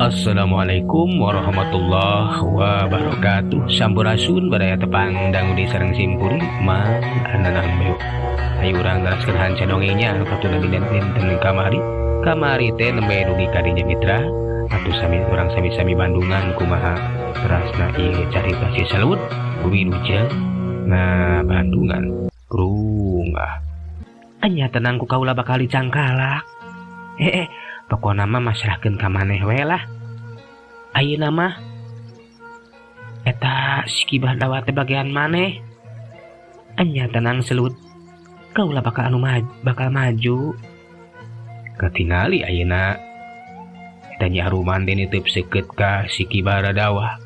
Assalamualaikum warahmatullahi wabarakatuh. Sampurasun baraya tepang dangu di sareng simkuring Mang Ananang Beo. Ayo urang neraskeun hanca dongengnya anu katuna dinten dinten kamari. Kamari teh nembe dugi ka dinya mitra atuh sami urang sami-sami Bandungan kumaha terasna ieu carita si Selut wilujeng na Bandungan. Rungah. Anya tenang ku kaula bakal dicangkalak. Pokona mah masrahkeun ka maneh we lah. Ayeuna mah eta si Ki Bardawa teh bagian maneh. Anya tenang Selut. Kaula bakal anu bakal maju. Katingali ayeuna eta Nyi Aruman teh nitip seukeut ka si Ki Bardawa.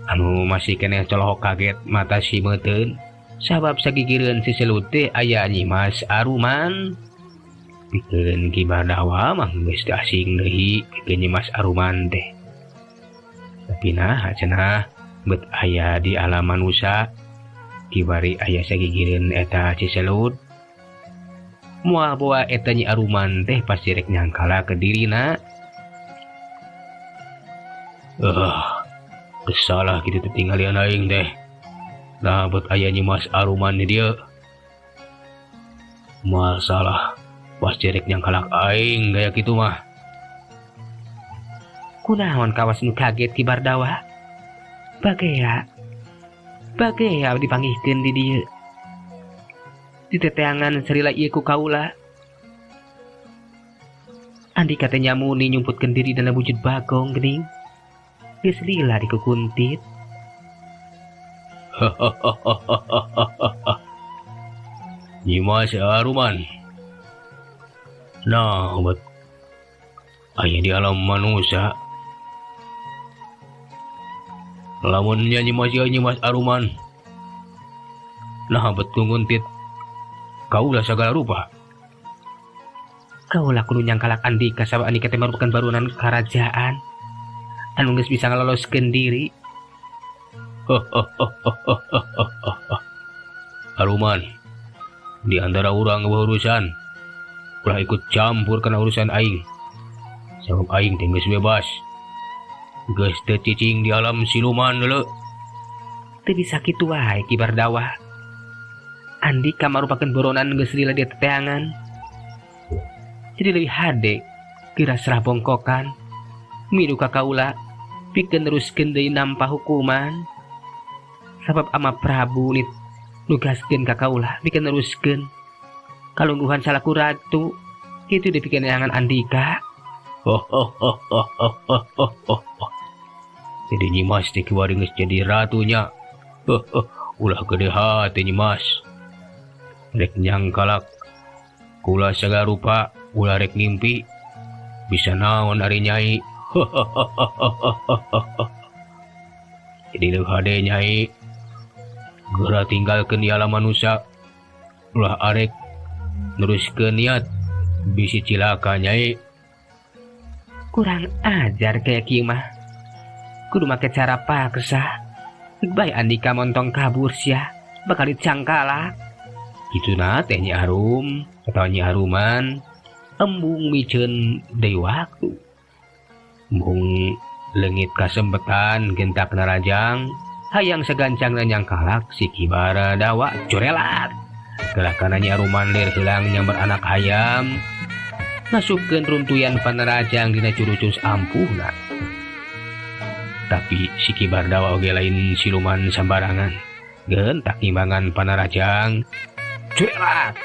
Anu masih keneh colohok kaget mata si meuteun. Sabab sagigireun si Selut teh aya Nyi Mas Aruman. Pikeun Ki Bardawa mah geus teu asing deui pikeun Nyi Mas Aruman teh. Tapi nah cenah bet aya di alam manusia kibari aya sagigireun eta si Selut. Moal boa eta Nyi Aruman teh pasti rek nyangkala ke dirina. Salah kitu teh tinggalian aing teh. Nah bet aya Nyi Mas Aruman di dieu. Moal salah pasti rek nyangkalak aing gaya kitu mah. Kunaon kawas nu kaget Ki Bardawa? Bagea. Bagea dipanggihkeun di dieu. Diteteangan serila ieu ku kaula. Andika teh nyamuni nyumputkeun diri dina wujud bagong geuning. Geus lila dikukuntit. Nyi Mas Aruman. Nah, bet aya di alam manusia. Lamun nya Nyi Mas ieu Nyi Mas Aruman. Nah, bet kunguntit. Kaulah segala rupa. Kaulah kudu nyangkalak Andika sabab Andika teh merupakan barunan kerajaan. Anu geus bisa ngaloloskeun diri. Aruman, di antara urang urusan ulah ikut campur kana urusan aing. Sabab aing teh geus bebas. Geus teu cicing di alam siluman deuleu. Teu bisa kitu wae Ki Bardawa. Andika marupakeun boronan geus lila di teteangan. Jadi leuwih hade kira serah bongkokan. Milu ka kaula pikeun neruskeun deui nampa hukuman. Sabab ama Prabu nit nugaskeun ka kaula pikeun neruskeun kalungguhan salaku ratu. Kitu dipikeun neangan Andika. Jadi Nyi Mas teh kiwari geus jadi ratunya. Ulah gede hati Nyi Mas. Rek nyangkalak kula segala rupa, ulah rek ngimpi bisa naon ari nyai. Jadi leuh hade nyai. Geura tinggalkeun di alam manusia. Ulah arek neruskeun niat bisi cilaka nyai. Kurang ajar kaya kieu mah. Kudu make cara paksa. Bae Andika montong kabur sia, bakal dicangkalak. Kitu na teh Nyi Arum atau Nyi Aruman embung miceun deui waktu. Embung leungit kasempetan gentak narajang hayang segancangna nyangkalak si Ki Bardawa corelat. Gelakana Nyi Aruman lir heulang nyamber anak hayam. Masukkeun runtuyan panarajang dina curucus ampuhna. Tapi si Ki Bardawa oge lain siluman sambarangan. Gentak ngimbangan panarajang. Curelat.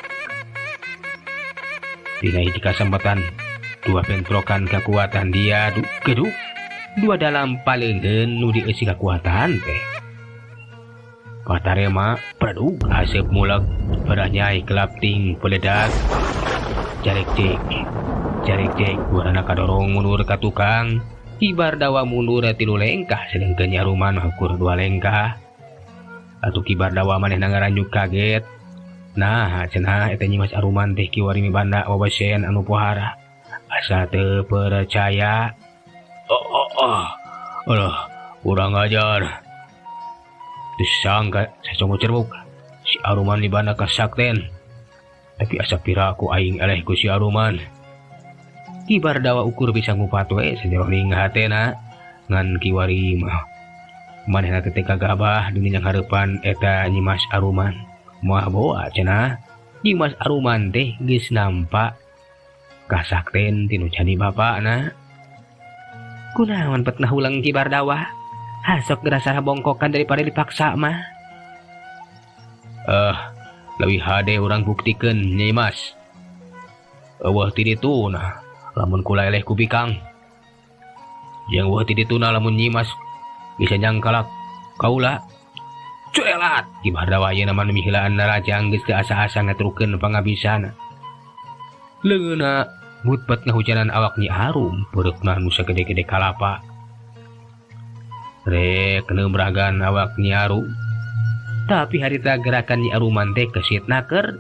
Dina hiji kasempatan dua bentrokan kekuatan dia geduk dua dalam paleungheun nu dieusi kekuatan teh. Patarema pradug aseup mulek berah nyai kelapting peledak. Jarek jek warana kadorong mundur ka tukang. Ki Bardawa mundur 3 lengkah sedengkeun Nyi Aruman ukur 2 lengkah. Atuh Ki Bardawa manehna ngaranjuk kaget. Nah cenah eta Nyi Mas Aruman teh kiwari mibanda wawesen anu pohara. Asa teu percaya. Alah, kurang ajar. Disangka sacongo cerbuk si Aruman mibanda kasakten. Tapi asa piraku aing eleh ku si Aruman. Ki Bardawa ukur bisa ngupat we sajeroning hatena ngan kiwari mah manehna teh kagabah di minyak hareupan eta Nyimas Aruman. Moal boa cenah Nyimas Aruman teh geus nampak kasakten tinu jadi bapakna. Kunaon petnah ulang Ki Bardawa? Hasok gerasa bongkokan daripada dipaksa mah. Leuwih hade urang buktikeun Nyimas. Eueuh ti ditu nah lamun kula eleh ku bikang. Jeung eueuh ti ditu nah lamun Nyimas bisa nyangkalak kaula. Cuelat Ki Bardawa ayeuna mah mihilaan narajang geus teu asa-asa ngatrukeun pangabisana. Leungeunna mutpet ngahujanan awak Nyi Arum peureukna nu sagede-gede kalapa. Rek neumragan awak Nyi Arum. Tapi harita gerakan Nyi Aruman teh kesit naker.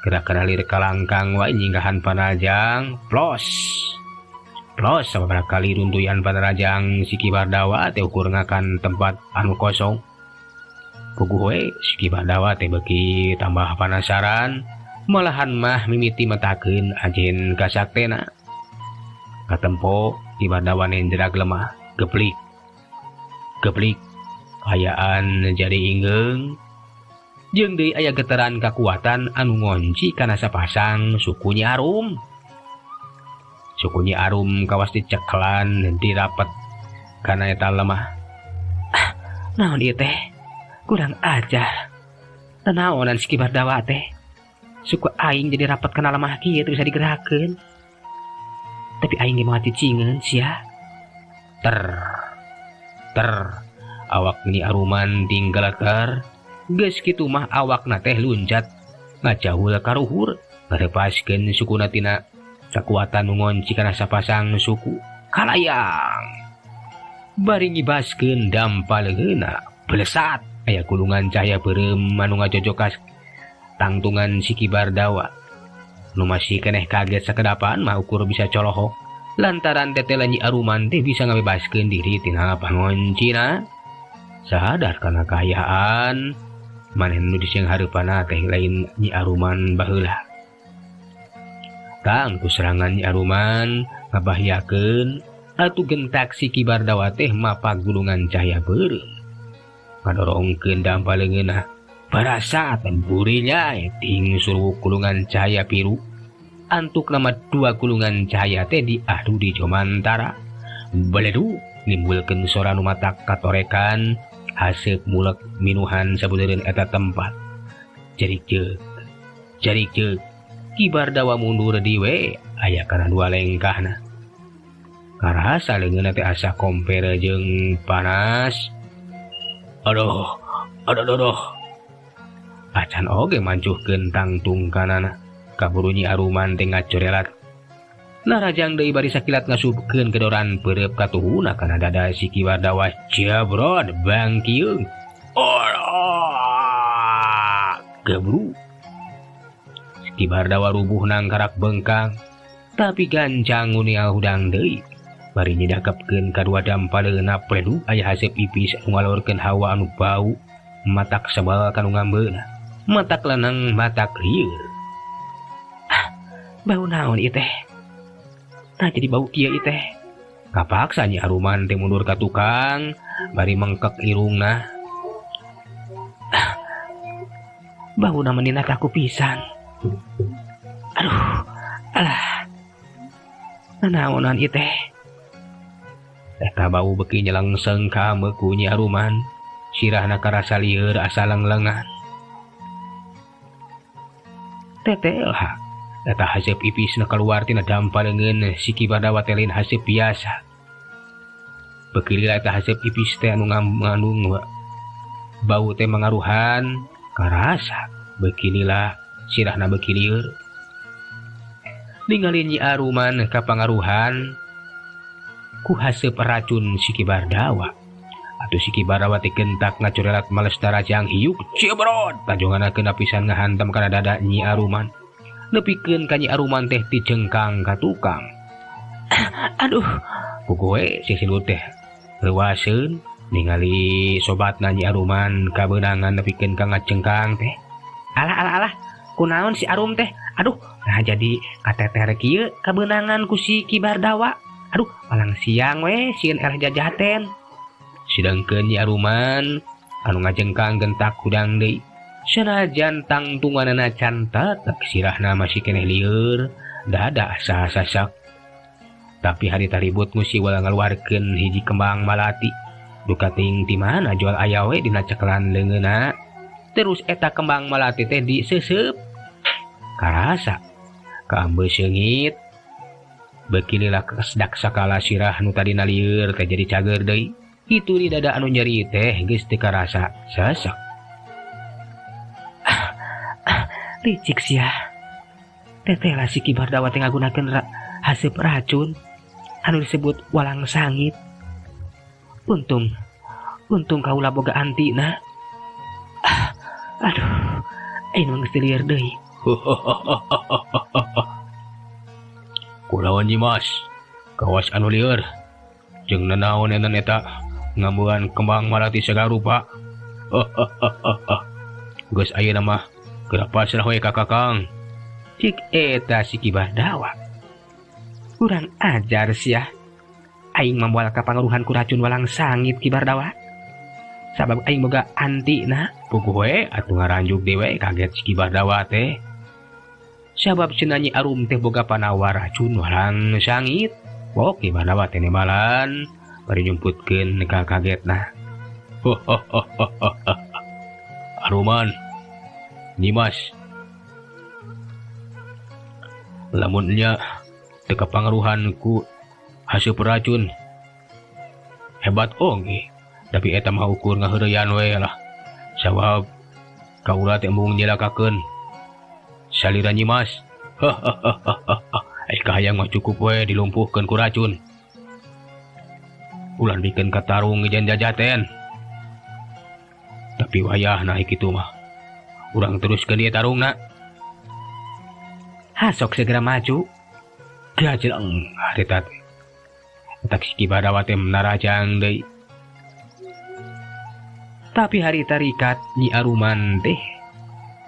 Gerakan alir kalangkang wae nyinggahan panajang plos. Plos sababaraha kali runtuyan panarajang si Ki Bardawa teh ukur ngakan tempat anu kosong. Puguh we si Ki Bardawa teh beuki tambah panasaran, malahan mah mimiti metakeun ajen kasaktena. Katempo Ki Bardawa nenjrag lemah, geplik. Geplik hayaan jadi inggeung. Jeung deui aya getaran kakuatan anu ngonci kana sapasang suku Nyi Arum. Suku Nyi Arum kawas diceklan dirapet kana eta lemah. Ah, naon ieu teh? Kurang ajar. Tenaonan si Ki Bardawa teh. Suku aing jadi rapet kana lemah kieu teu bisa digerakkeun. Tapi aing ge moal cicingeun sia. Ter ter awak Nyi Aruman tinggalaker. Geus kitu mah awakna teh luncat ngajahul karuhur ngarepaskeun sukuna tina kakuatan nu ngonci kana sapasang suku kalayang. Bari ngibaskeun dampa leungeunna belesat aya gulungan cahaya beureum anu ngajojokas tangtungan si Ki Bardawa. Nu masih keneh kaget sakedapan mah ukur bisa colohok lantaran tetela Nyi Aruman teh bisa ngabebaskeun diri tina pangoncina. Sadar kana kaayaan maneh nu disiang hareupanna teh lain Nyi Aruman baheula. Tang ku serangan Nyi Aruman ngabahayakeun atuh gentak si Ki Bardawa teh mapag gulungan cahaya beureum. Ngadorongkeun dampa leungeunna barasa burinya ting suruh gulungan cahaya biru. Antuk nama dua gulungan cahaya teh diadu di jomantara. Beledu nimbulkeun sora nu matak katorekan haseup mulek minuhan sabudeureun eta tempat. Jarik jeuk, jarik jeuk, Ki Bardawa mundur diwe aya kana dua lengkahna. Karasa leungeunna teh asa kompere jeung panas. Aduh, aduh, aduh. Acan oge mancuhkeun tangtung kanana. Kaburu Nyi Aruman teh ngacorelat. Narajang deui bari sakilat ngasupkeun kedoran peureub katuhuna kana dada si Ki Bardawa jabrod bangkiung. Oh, gebru. Si Ki Bardawa rubuh nangkarak bengkang, tapi gancang ngunial hudang deui. Bari nyidakepkeun kadua dampa leungeunna pledu aya haseup ipis anu ngalorkeun hawa anu bau matak sebal kanu ngambeuna. Matak leneng matak lieur. Ah, bau naon ieu teh? Nah jadi bau kieu ieu teh. Kapaksa Nyi Aruman teh mundur ka tukang bari mengkek irungna. Ah, bauna menina ka aku pisan. Aduh, alah. Nanaonan ieu teh? Eta bau beuki nyelengseng ka ameuk ku Nyi Aruman. Sirahna karasa lieur asa lenglengan. Tetel ha. Eta haseup ipisna kaluar tina dampa leungeun si Ki Bardawa teh lain haseup biasa. Beuki lila eta haseup ipis teh anu ngandung bau teh mangaruhan karasa beuki lila sirahna beuki lieur. Ningali Nyi Aruman kapangaruhan ku haseup racun si Ki Bardawa. Atuh si Ki Bardawa teh gentak ngacorelat males darajang hiuk cibrod tajonganakeun pisan ngahantam kana dada Nyi Aruman. Nepikeun ka Nyi Aruman teh dijengkang ka tukang. Aduh, puguh we si Silut teh reuaseun ningali sobatna Nyi Aruman kabeunangan nepikeun ka ngajengkang teh. Alah alah alah, kunaon si Arum teh Aduh, nah jadi kateter kieu kabeunangan ku si Ki Bardawa. Aduh, palang siang we sieun eleh jajaten. Sedangkeun Nyi Aruman anu ngajengkang gentak hudang deui. Sanajan tangtunganana can tetek sirahna masih keneh lieur, dada asa sasak. Tapi harita ribut ngusi wala ngaluarkeun hiji kembang malati. Duka ting ti mana jual aya we dina cekelan leungeunna. Terus eta kembang malati teh diseuseub. Karasa kaambe seungit. Beuki lila kesdak sakala sirah nu tadina lieur teh jadi cager deui. Kitu di dada anu nyeri teh geus teu karasa sesek. Licik sia. Teteh lah si Ki Bardawa teh ngagunakeun haseup racun anu disebut walang sangit. Untung, untung kaula boga antina. Aduh, aing mah geus lieur deui. Kulawan Nyi Mas, kawas anu lieur. Jeung nanaon enten eta ngambuan kembang malati sagarupa. Geus ayeuna mah geura pasrah we ka Kakang. Cik eta si Ki Bardawa. Kurang ajar sia. Aing mah moal kapangaruhan ku racun walang sangit Ki Bardawa. Sabab aing boga antina. Puguh we atuh ngaranjuk deui kaget si Ki Bardawa teh. Sabab cenah Nyi Arum teh boga panawar racun walang sangit. Oh, Ki Bardawa teh nembalan bari nyumputkeun ka kagetna. Aruman, Nyi Mas, lamun nya teu kapangaruhan ku hasil peracun hebat oge, tapi eta mah ukur ngaheureyan we lah. Sabab kaula teh embung nyilakakeun salira Nyi Mas. Ai kahayang mah cukup we dilumpuhkeun ku racun. Ulah bikeun katarung ngejan jajaten. Tapi wayahna kitu mah urang teruskeun ieu tarungna. Hasok segera maju. Gajeleng harita teh. Eta si Ki Bardawa teh narajang deui. Tapi harita rikat Nyi Aruman teh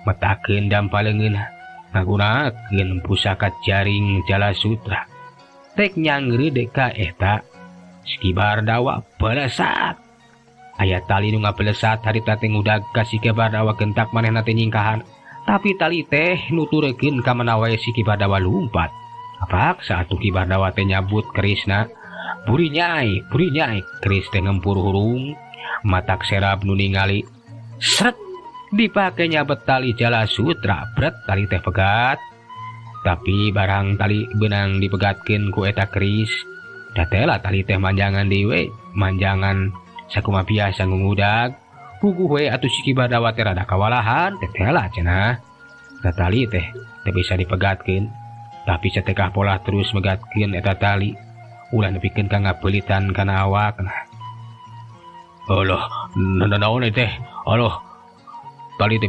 metakeun dampa leungeunna ngagunakeun pusaka jaring Jala Sutra. Rek nyangreudeuh ka eta si Ki Bardawa pelesat. Aya tali nu ngapelesat harita teh ngudag ka si Ki Bardawa gentak manehna teh nyingkahan. Tapi tali teh nuturekeun ka mana wae si Ki Bardawa lumpat. Kapaksa atuh Ki Bardawa teh nyabut kerisna. Buri nyai, keris teh ngempur hurung. Matak serab nu ningali. Sret dipake nyabet tali Jala Sutra, bret tali teh pegat. Tapi barang tali benang dipegatkeun ku eta keris, datela tali teh manjangan deui, manjangan sakumaha biasa ngudag. Puguh we atuh si Ki Bardawa teh rada kawalahan, tetela cenah. Eta tali teh teu bisa dipegatkeun. Tapi satekah polah terus megatkeun eta tali, ulah nepikeun ka ngapeulitan kana awakna. Alah, nanaon teh? Aduh, tali teh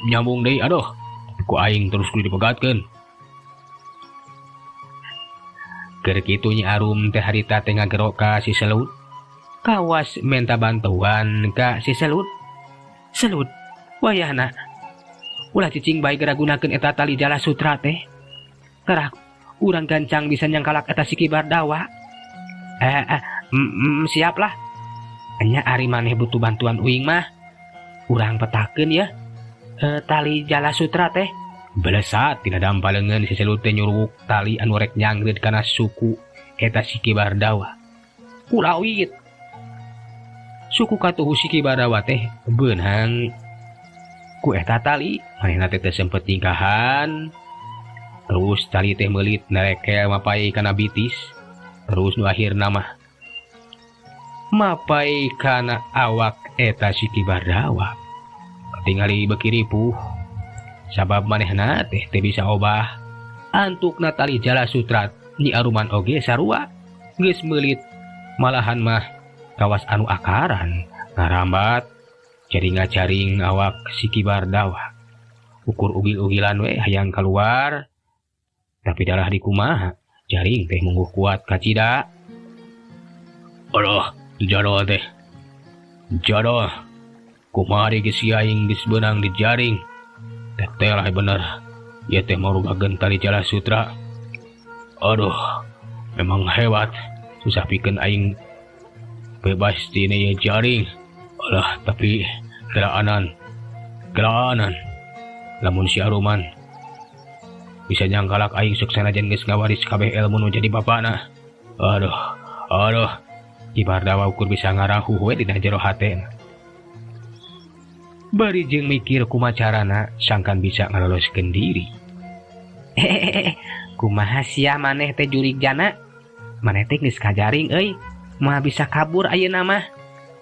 nyambung deui, aduh. Ku aing terus kudu dipegatkeun. Keur kitu Nyi Arum teh harita teh ngagero ka si Selut. Kawas menta bantuan ka si Selut. Selut, wayahna ulah cicing bae geura gunakeun eta tali Jala Sutra teh. Terah urang gancang bisa nyangkalak eta si Ki Bardawa. Siap lah. Nya ari maneh butuh bantuan uing mah. Urang petakeun ya. Tali Jala Sutra teh. Belesat tina dampa leungeun si Selut teh nyuruk tali anu rek nyangreud kana suku eta si Ki Bardawa. Kulawit. Suku katuhu si Ki Bardawa teh beunang ku eta tali, manehna teh teu sempet nyingkahan. Terus tali teh meulit nerekel mapai kana bitis. Terus nu akhirna mah mapai kana awak eta si Ki Bardawa. Katingali beuki ripuh. Sabab manehna teh teu bisa obah. Antukna tali Jala Sutra Nyi Aruman oge sarua geus meulit malahan mah kawas anu akaran ngarambat jadi ngajaring awak si Ki Bardawa. Ukur ugil-ugilan we hayang keluar. Tapi darah dikumaha jaring teh mungguh kuat kacida. Aduh, jaro teh. Jaro. Kumaha geus aing geus beunang dijaring. Teteh lah bener. Ieu teh marubageun tali jala sutra. Aduh, memang hebat. Susah pikeun aing bebas tina ieu jaring. Alah, tapi kelaanan. Kelaanan. Lamun si Aruman bisa nyangkalak aing sok sanajan geus ngawaris kabeh ilmu nu jadi bapana. Aduh, aduh. Ki Bardawa ukur bisa ngarahuh we dina jero hatena. Bari jeung mikir kumaha carana sangkan bisa ngaloloskeun diri. Hehehe, kumaha sia maneh teh jurig jana? Maneh teh geus kajaring euy, moal bisa kabur ayeuna mah.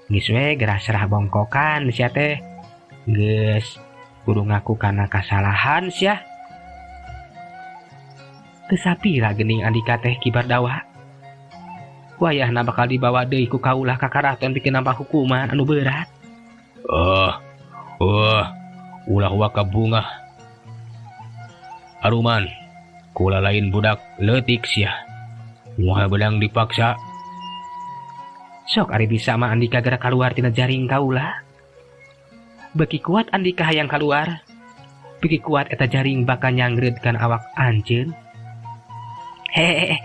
Geus we geura serah bongkokan sia teh. Geus kudu ngaku kana kasalahan sia. Teu sapira geuning Andika teh Ki Bardawa. Wayahna bakal dibawa deui ku kaulah ka karaton pikeun nampa hukuman anu berat. Ulah waka bungah. Aruman, kula lain budak leutik sia. Moal beunang dipaksa. Sok ari bisa mah Andika geura kaluar tina jaring kaula. Beuki kuat Andika hayang kaluar, beuki kuat eta jaring bakal nyangreudkan awak anjeun. Hehehe,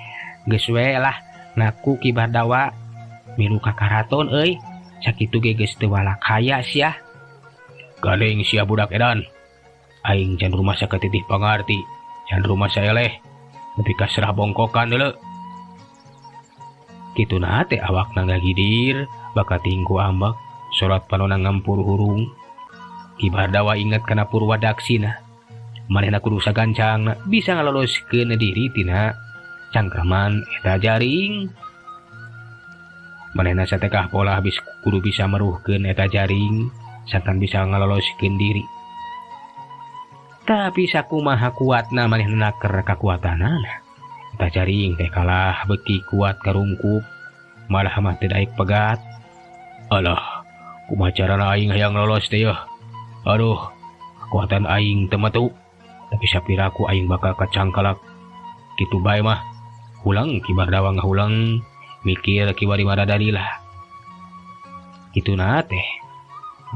geus we lah ngaku Ki Bardawa milu ka karaton euy. Sakitu ge geus teu walakaya sia. Gandeng sia budak edan. Aing can rumasa katitih pangarti, can rumasa eleh, nepi ka serah bongkokan deuleu. Kituna teh awakna ngagidir, bakal tingku ambek, sorot panona ngampur hurung. Ki Bardawa inget kana purwadaksina. Manehna kudu sagancangna bisa ngaloloskeun diri tina cangkraman eta jaring. Manehna satekah pola habis kudu bisa meruhkeun eta jaring, sangkan bisa ngaloloskeun diri. Tapi sakumaha kuatna manehna naker kakuatanana. Eta jaring teh kalah beuki kuat karungkup, malah mah teu daek pegat. Alah, kumaha carana aing hayang lolos teh yeuh? Aduh, kekuatan aing teu metu. Tapi sapiraku aing bakal kacangkalak. Kitu bae mah. Hulang Ki Bardawa ngahulang, mikir kiwari madadalilah. Kituna teh.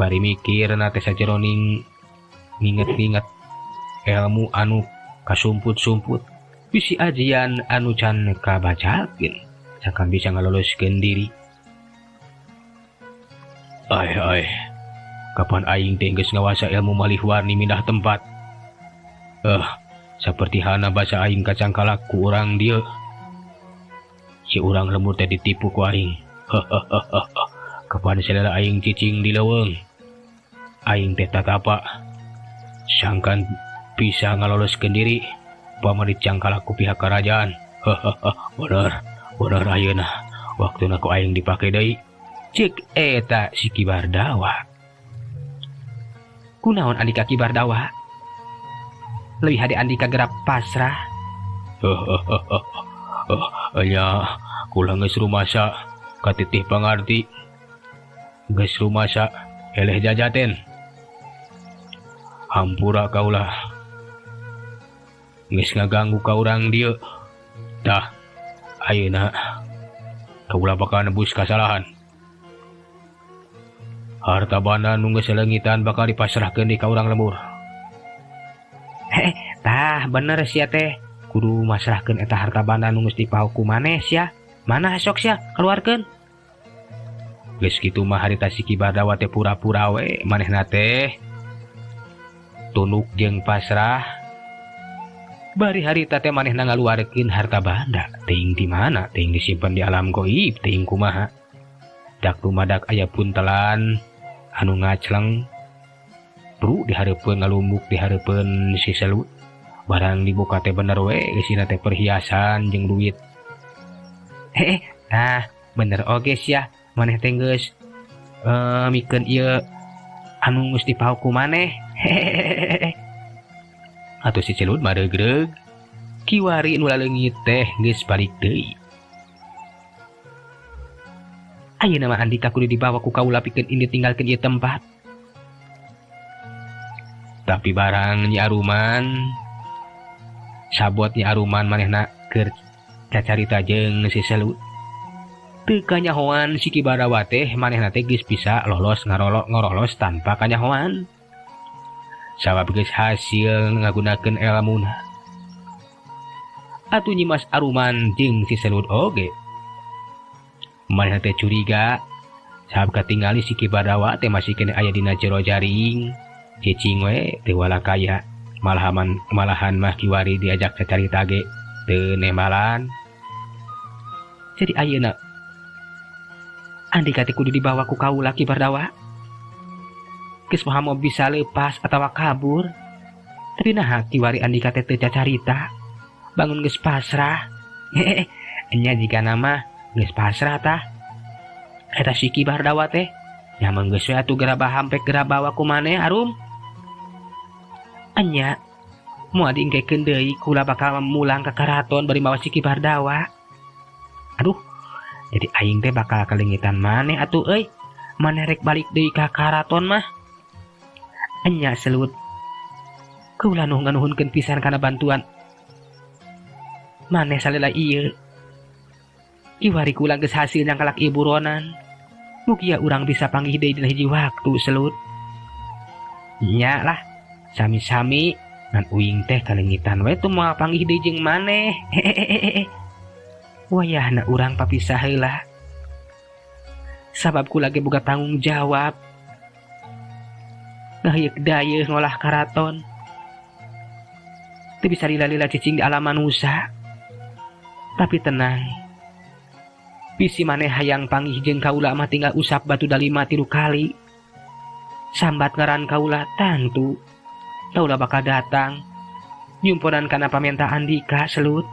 Bari mikir na teh sajeroning nginget-nginget ilmu anu kasumput-sumput, bisi ajian anu can kabacakeun, sangkan bisa ngaloloskeun diri. Ai ai, kapan aing teh geus ngawasa ilmu malih warni mindah tempat. Saperti hana basa aing kacangkalak ku urang dieu. Si urang lembur teh ditipu ku aing. Kapan selera aing cicing di leuweung. Aing teh tatapa. Sangkan bisa ngaloloskeun diri upama dicangkalak ku pihak kerajaan. Bener, bener ayeuna. Waktuna ku aing dipake deui. Cek eta si Ki Bardawa. Kunaon Andika Ki Bardawa? Leuwih hade Andika geura pasrah. Nya, kula geus rumasa katitih pangarti. Geus rumasa eleh jajaten. Hampura kaulah. Geus ngaganggu ka urang dieu. Tah, ayeuna kaula bakal nebus kasalahan. Harta banda nu geus leungitan bakal dipasrahkeun di ka urang lembur. Tah bener sia teh. Kudu masrahkeun eta harta banda nu geus dipaok ku maneh sia. Mana sok sia keluarkeun. Geus kitu mah harita si Ki Bardawa teh pura-pura we manehna teh. Tunuk jeung pasrah. Bari harita teh manehna ngaluarkeun harta banda. Teuing di mana? Teuing disimpen di alam goib, teuing kumaha. Dak rumadak aya puntelan anu ngacleng. Bru dihareupeun ngalumbuk dihareupeun si Selut. Barang dibuka teh bener we isina teh perhiasan jeung duit. Nah bener oge sia maneh teh geus mikeun ieu anu geus dipaok ku maneh. Atuh si Celut mah regreg. Kiwari nu laleungit teh geus balik deui. Ayeuna mah Andika kudu dibawa ku kaula pikeun indit ninggalkeun ieu tempat. Tapi barang Nyi Aruman sabot Nyi Aruman manehna keur cacarita jeung si Selut. Teu kanyahoan si Ki Bardawa teh manehna teh geus bisa lolos ngorolos tanpa kanyahoan. Sabab geus hasil ngagunakeun elmuna. Atuh Nyimas Aruman jeung si Selud oge. Manehna teh curiga sabab katingali si Ki Bardawa teh masih keneh aya dina jero jaring. Cicing we teu walakaya. Malahan mah kiwari diajak cacarita ge teu nembalan. Jadi ayeuna Andika teh kudu dibawa ku kaula Ki Bardawa. Geus moal mau bisa lepas atawa kabur. Tapi naha kiwari Andika teh teu cacarita. Bangun geus pasrah. Hehehe, nya jigana mah geus pasrah tah. Eta si Ki Bardawa teh nyaman geus we atuh geura bahampek geura bawa ku maneh Arum. Enya moal diengkekeun deui kula bakal mulang ka karaton bari mawa si Ki Bardawa. Aduh, jadi aing teh bakal kalengitan maneh atuh euy. Maneh rek balik deui ka karaton mah. Enya Selut. Kula nu nganuhunkeun pisan kana bantuan maneh salila ieu. Iwari kula geus hasil nyangkalak ieu buronan. Mugia urang bisa panggih deui dina hiji waktu Selut. Nya lah, sami-sami ngan uing teh kalengitan we teu moal panggih deui jeung maneh. Hehehe. Wayahna urang papisah heula. Sabab kula ge boga tanggung jawab. Ngahieuk dayeuh ngolah karaton. Teu bisa lila-lila cicing di alam manusia. Tapi tenang. Bisi maneh hayang panggih jeung kaula mah tinggal usap batu dalima 3 kali. Sambat ngaran kaula tangtu. Kaula bakal datang. Nyumponan kana pamenta Andika Selut.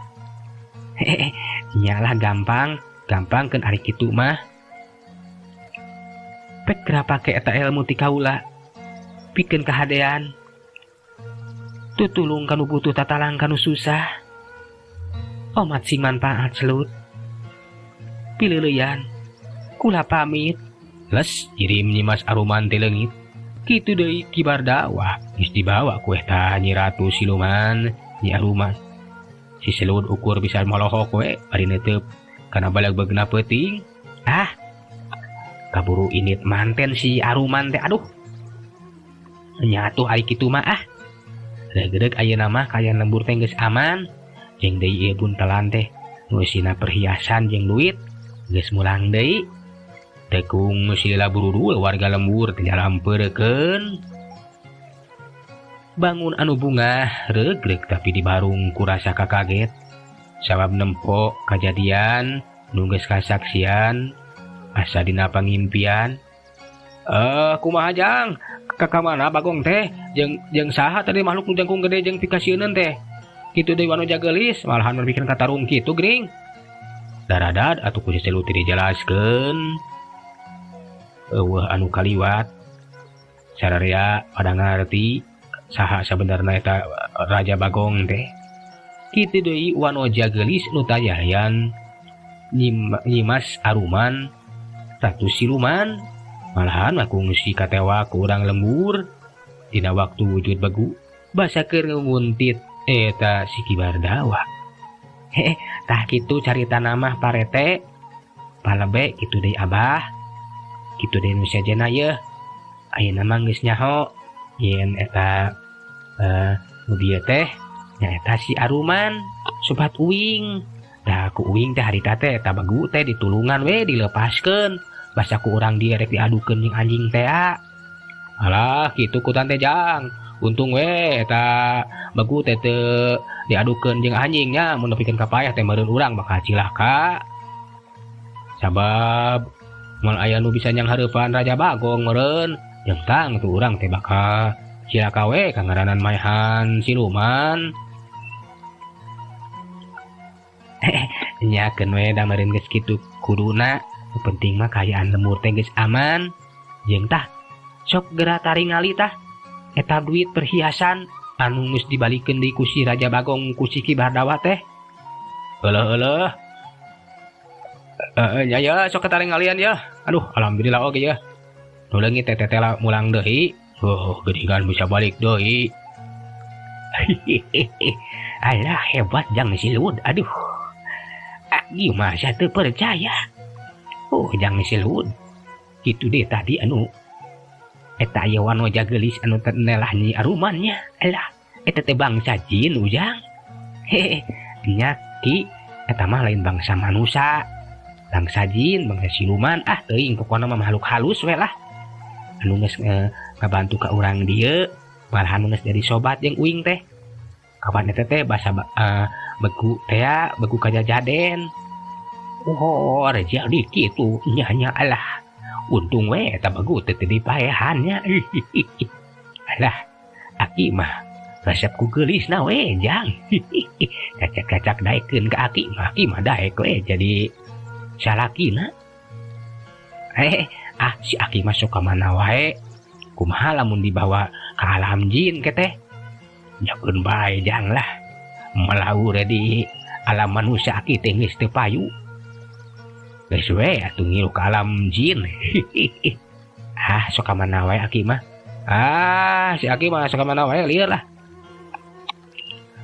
Hehehe, nyalah gampang, gampang keun ari kitu mah. Pek geura pake eta ilmu ti kaula. Pikeun kahadean. Tutulung kanu butuh tatalang kanu susah. Omat sing manfaat Selut. Pileuleyan. Kula pamit. Les irim Nyimas Aruman teh leungit. Kitu deui Ki Bardawa geus dibawa ku eta Nyi Ratu Siluman Nyi Aruman. Si Selut ukur bisa molohok we bari neuteup kana balag-bagna peuting. Ah, kaburu init manten si Aruman teh aduh. Nya atuh ari kitu mah ah. Reugreug ayeuna mah kaayaan lembur teh geus aman. Jeung deui ieu buntelan teh nu eusina perhiasan jeung duit geus mulang deui. Tekung silila bururul warga lembur teh nyalampeurkeun. Bangun anu bungah regreg tapi dibarung kurasa kakaget. Sabab nempo kajadian nu geus kasaksian asa dina pangimpian. Kumaha jang? Ka mana Bagong teh? Jeung saha tadi makhluk nu jangkung gede jeung pikasieuneun teh? Kitu deui wanoja geulis malahan berpikir katarung kitu geuning. Daradad atuh ku si Selut teh dijelaskeun. Eueuh anu kaliwat. Sararea pada ngarti saha sabenerna eta Raja Bagong teh. Kitu deui wanoja geulis nu tayayan Nyimas Aruman Ratu Siluman malahan mah kungsi katewa ku urang lembur dina waktu wujud begu basa keur nguntit eta si Ki Bardawa. Heeh, tah kitu carita mah parete palebe kitu deui abah. Kitu deui nu sejenna yeuh. Ayeuna mah geus nyaho yen eta nu bieu teh nyaeta si Aruman sobat uing. Dah ku uing teh harita teh eta begu teh ditulungan we dilepaskeun. Basa ku urang dia rek diadukeun jeung anjing teh. Alah kitu ku tante jang. Untung we eta begu teh teu diadukeun jeung anjingnya mun nepikeun ka payah teh meureun urang bakal cilaka. Sabab mun aya nu bisa nyanghareupan Raja Bagong meureun jeung tang tu urang teh bakal cilaka we kangaranan maehan siluman. Nyakeun we da meureun geus kitu kuduna. Nu penting mah kaayaan lembur teh geus aman. Jeung tah sok geura taringali tah eta duit perhiasan anu geus dibalikeun deui ku si Raja Bagong ku si Ki Bardawa teh. Euleuh euleuh. Nya ya sok kataringalian ya. Aduh alhamdulillah oge ya. Nu leungit teh teh mulang deui. Oh, geuningan bisa balik deui. Alah hebat jang si Lud. Aduh. Gimana teu percaya. Oh, jang si Lud. Kitu deh tadi anu Eta aya wanoja geulis anu teh nelah Nyi Aruman nya. Alah, eta teh bangsa jin Ujang. Hehe, nya Ki, eta mah lain bangsa manusa. Bangsa jin, bangsa siluman, ah teuing pokona mah makhluk halus we lah. Anu geus ngabantu ka urang dieu, malahan geus jadi sobat jeung uing teh. Kapan eta teh basa begu teh begu kajajaden. Oh, jadi kitu nya nya alah. Untung we eta begu teh teu dipaehan nya. Alah, aki mah resep ku geulisna we jang. Kacak-kacak daekeun ka aki mah daek we jadi salakina. Ah si aki mah sok ka mana wae. Kumaha lamun dibawa ka alam jin ke teh? Nyakeun bae jang lah. Malaur di alam manusia aki teh geus teu payu. Geus we atuh ngilu ka alam jin. Ah sok ka mana wae aki mah. Ah si aki mah sok ka mana wae lieur lah.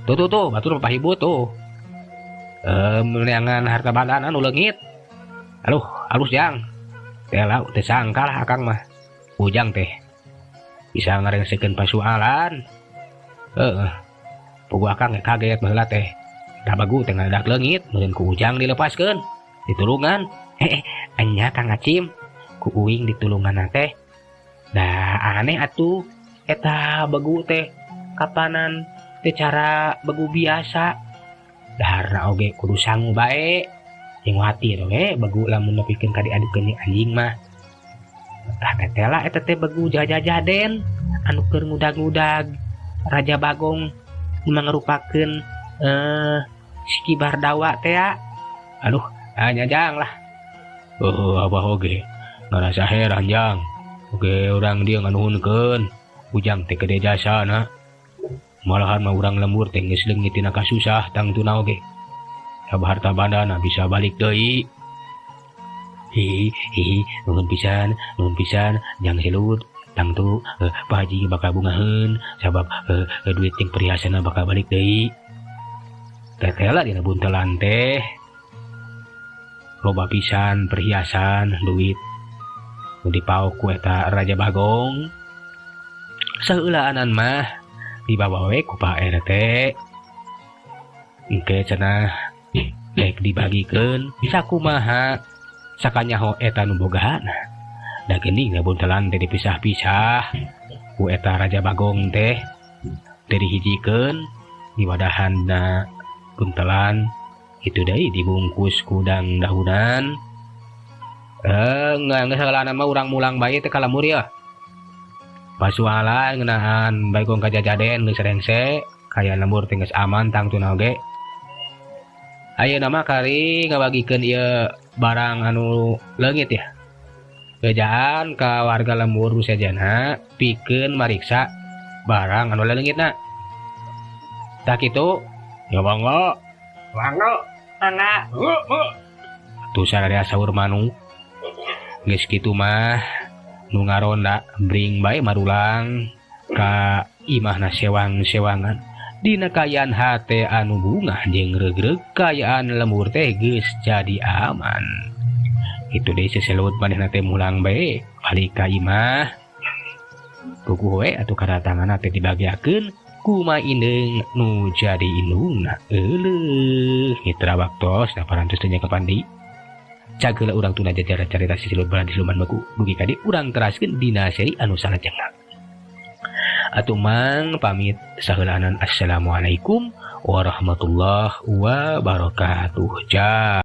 Tuh tuh tuh batur pahibu tuh. Meneangan harta banda anu leungit. Aduh, alus jang. Teh lau teh sangka lah akang mah. Ujang teh bisa ngarengsekeun pasualan. Heeh. Puguh akang kaget baheula teh. Da bagu teh ngadadak leungit, meureun ku Ujang dilepaskeun. Ditulungan. Enya Kang Acim, ku uing ditulungan teh. Da aneh atuh eta begu teh kapanan teh cara begu biasa. Daharna oge kudu sangu bae. Jeung watir we begu lamun nepikeun ka diadukeun jeung anjing mah. Tah tetela eta teh begu jajajaden anu keur ngudag-ngudag Raja Bagong mangrupakeun si Ki Bardawa teh ya. Aduh, nya jang lah. Oh, abah oge ngarasa heran jang. Oge urang dieu nganuhunkeun Ujang teh gede jasana. Malahan mah urang lembur teh geus leungit tina kasusah tangtuna oge. Harta bandana bisa balik deui. Hi hi, nuhun pisan jang silut. Tangtu Pak Haji bakal bungaheun sabab duit jeung perhiasanna bakal balik deui. Tetela dina buntelan teh loba pisan perhiasan duit nu dipaok ku eta Raja Bagong. Saheulaanan mah dibawa we ku Pak RT. Engke cenah dek dibagikeun sakumaha sakanyaho eta nu bogahana. Da geuning buntelan teh dipisah-pisah ku eta Raja Bagong teh teh dihijikeun diwadahanna buntelan itu deui dibungkus ku dang-dahunan. Geus saheulana mah urang mulang bae teh ka lembur ya. Pasualan ngeunaan Bagong kajajaden geus rengse, kaya lembur teh geus aman tangtuna oge. Ayeuna mah kari ngabagikeun ieu barang anu leungit ya. Bejaan ka warga lembur sejana pikeun mariksa barang anu leungitna. Tah kitu ya mangga. Mangga, mangga. Tuh sararea saur manuk. Geus kitu mah nu ngaronda bring bae marulang ka imahna sewang-sewangan. Dina kaayaan hate anu bungah jeung regreg kaayaan lembur teh geus jadi aman. Itu deui seselut manehna teh mulang bae balik ka imah. Puguh we atuh kadatanganna teh dibagiakeun kuma indeung nu jadi indungna. Euleuh mitra waktos da parantos teh nya kapandi. Cageula urang tuna jajaran carita si silut balad siluman begu dugi ka dieu urang teraskeun dina seri anu salajengna. Atuh mang pamit saheulaanan, assalamualaikum warahmatullahi wabarakatuh. Ja.